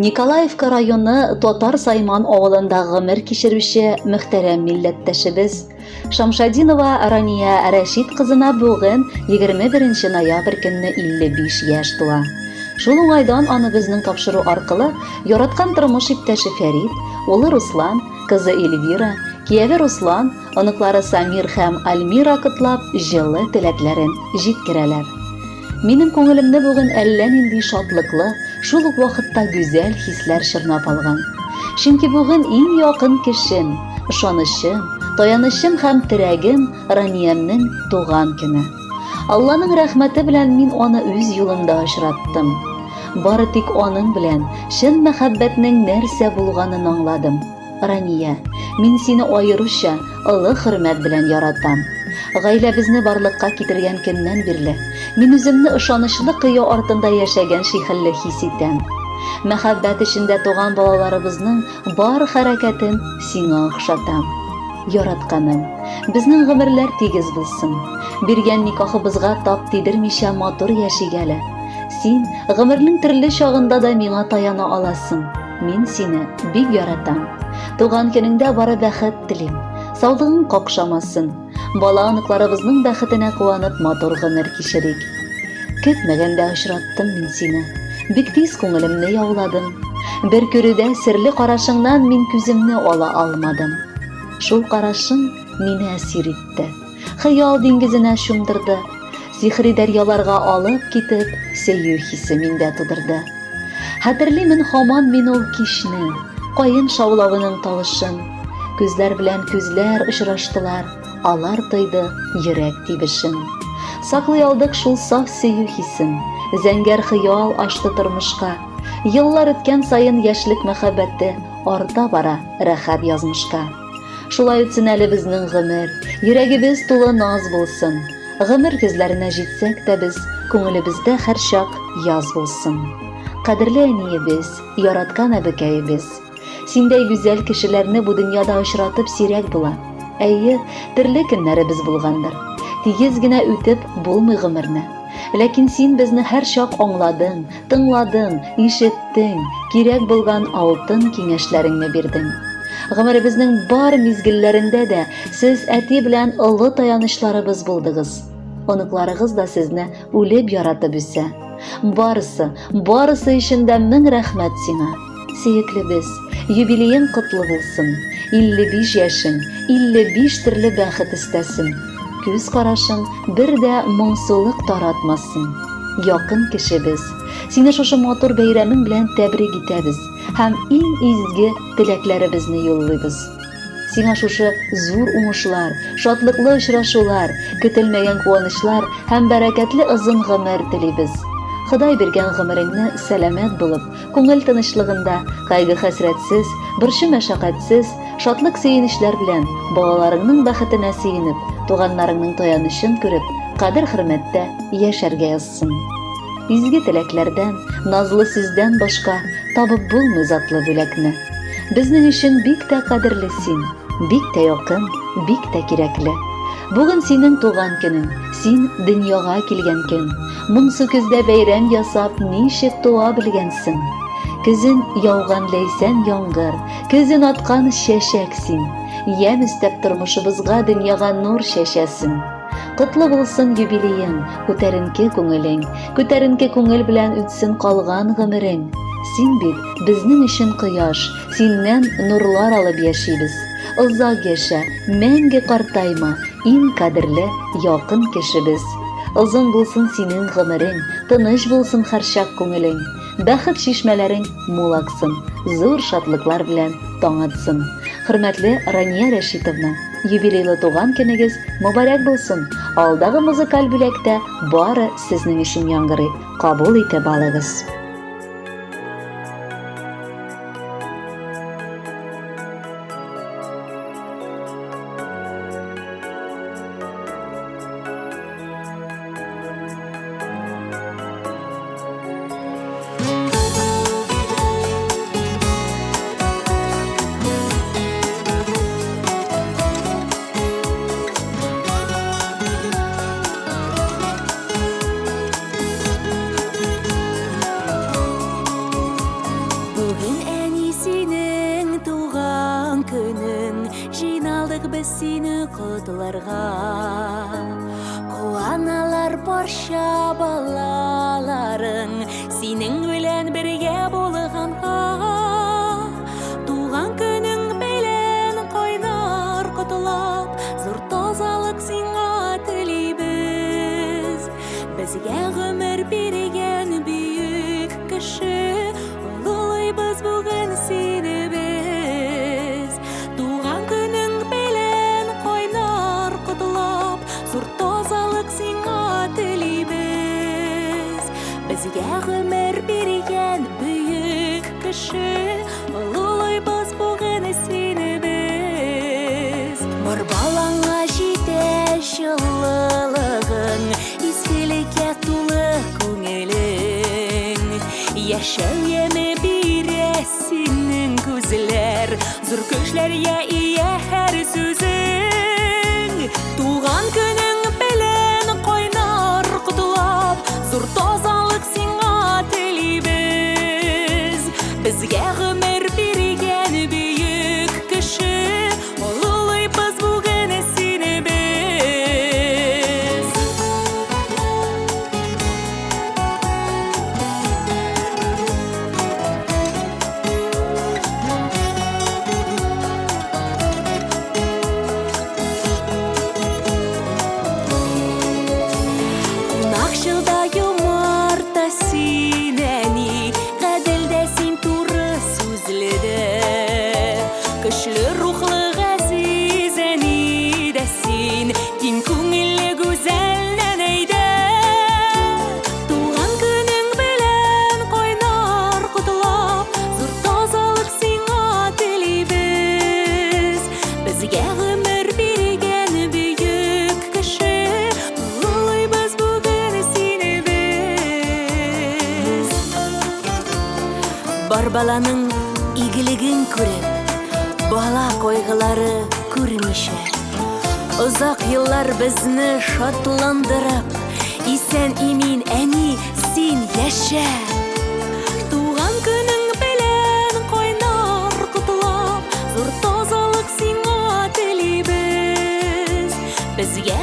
Николаевка районы Татар Сайман авылында гомер кичерүче мөхтәрәм милләттәшебез Шамшадинова Рания Рәшит кызына бүген 21 ноябрь көнне 55 яшь тула. Шул уңайдан аны безнең тапшыру аркылы яраткан тормыш иптәше Фәрит, улы Руслан, кызы Эльвира, кияве Руслан, оныклары Самир һәм Альмира котлап, җылы теләкләрен җиткерәләр. Минем күңелемне бүген әллә нинди шатлыклы, шул ук вакытта гүзәл хисләр чорнап алган. Чөнки бүген иң якын кешем, ышанычым, таянычым һәм терәгем Раниямнең туган көне. Алланың рәхмәте белән мин аны үз юлымда очраттым. Бары тик аның белән чын мәхәббәтнең нәрсә булганын аңладым. Рания, мин сине аеруча олы хөрмәт белән яратам. Гаиләбезне барлыкка китергән көннән бирле, мин үземне ышанычлы кыя артында яшәгән шикелле хис итәм. Мәхәббәт эчендә туган балаларыбызның бар хәрәкәтен сиңа охшатам. Яратканым, безнең гомерләр тигез булсын. Биргән никахыбызга тап тидермичә матур яшик әле. Син гомернең төрле чагында да миңа таяна аласың. Мин сине бик яратам. Туган көнеңдә бары бәхет телим. Саулыгың какшамасын. Бала оныкларыбызның бәхетенә куанып матур гомер кичерик. Көтмәгәндә очраттым мин сине. Бик тиз күңелемне яуладың. Бер күрүдә серле карашыңнан мин күземне ала алмадым. Шул карашың мине әсир итте. Хыял диңгезенә чумдырды. Сихри дәрьяларга алып китеп, сөю хисе миндә тудырды. Хәтерлимен һаман мин ул кичне, Каен шаулавының тавышын. Күзләр белән күзләр очраштылар, Алар тойды йөрәк тибешен. Саклый алдык шул саф сөю хисен, Зәңгәр хыял ашты тормышка. Еллар үткән саен яшьлек мәхәббәте Арта бара рәхәт язмышка. Шулай үтсен әле безнең гомер, Йөрәгебез тулы наз булсын. Гомер көзләренә җитсәк тә без, Күңелебездә һәрчак яз булсын. Кадерле әниебез, яраткан әбекәебез! Синдәй гүзәл кешеләрне бу дөньяда очратып сирәк була. Әйе, төрле көннәребез булгандыр. Тигез генә үтеп булмый гомерне. Ләкин син безне һәрчак аңладың, тыңладың, ишеттең, кирәк булган алтын киңәшләреңне бирдең. Гомеребезнең бар мизгелләрендә дә сез әти белән олы таянычларыбыз булдыгыз. Оныкларыгыз да сезне үлеп яратып үсә. Барысы, барысы өчен дә мең рәхмәт сиңа. Сөеклебез, юбилеең котлы булсын. 55 яшең, 55 төрле бәхет өстәсен. Күз карашың бер дә моңсулык таратмасын. Якын кешебез, сине шушы матур бәйрәмең белән тәбрик итәбез һәм иң изге теләкләребезне юллыйбыз. Сиңа шушы зур уңышлар, шатлыклы очрашулар, көтелмәгән куанычлар һәм бәрәкәтле озын гомер телибез. Ходай биргән гомереңне сәламәт булып, күңел тынычлыгында, кайгы-хәсрәтсез, борчу-мәшәкатьсез, шатлык-сөенечләр белән, балаларыңның бәхетенә сөенеп, туганнарыңның таянычын күреп, кадер-хөрмәттә яшәргә язсын. Изге теләкләрдән, назлы сүздән башка табып булмый затлы бүләкне. Безнең өчен бик тә кадерле син, бик тә якын, бик тә кирәкле. Бүген синең туган көнең, син дөньяга килгән көн. Моңсу көздә бәйрәм ясап, ничек туа белгәнсең. Көзен яуган ләйсән яңгыр, көзен аткан чәчәк син. Ямь өстәп тормышыбызга дөньяга нур чәчәсең. Котлы булсын юбилеең, күтәренке күңелең, күтәренке күңел белән үтсен калган гомерең. Син бит безнең өчен кояш, синнән нурлар алып яшибез. Озак яшә, мәңге картайма, иң кадерле, якын кешебез. Озын булсын синең гомерең, тыныч булсын һәрчак күңелең. Бәхет чишмәләрең мул аксын, зур шатлыклар белән таң атсын. Хөрмәтле Рания Рәшитовна, юбилейлы туган көнегез мөбарәк булсын! Алдагы музыкаль бүләк тә бары сезнең өчен яңгырый, кабул итеп алыгыз. сине котларга. Куаналар барча балаларың синең белән бергә булганга. Туган көнең белән кайнар котлап, зур тазалык сиңа телибез. Безгә гомер биргән бөек кеше, олылыйбыз бүген сине без. Туган көнең белән кайнар котлап, зур тазалык сиңа телибез. Безгә гомер биргән бөек кеше, олылыйбыз бүген сине без. Бар балаңа җитә җылылыгың, изгелеккә тулы күңелең. Яшәү яме бирә синең күзләр, зур көчләргә ия һәр сүзең. Туган көнең белән кайнар котлап, зур тазалык сиңа телибез. Безгә гомер биргән бөек кеше, олылыйбыз бүген сине без. Кунакчыл да юмарт та син, әни, гадел дә син, туры сүзле дә. Көчле рухлы газиз әни дә син, киң күңелле гүзәл нәнәй дә. Туган көнең белән кайнар котлап, зур тазалык сиңа телибез. Безгә гомер биргән бөек кеше, олылыйбыз бүген сине без. Бар баланың игелеген күреп, бала кайгылары күрмичә, озак еллар безне шатландырып, исән имин әни син яшә. Туган көнең белән кайнар котлап, зур тазалык сиңа телибез. Безгә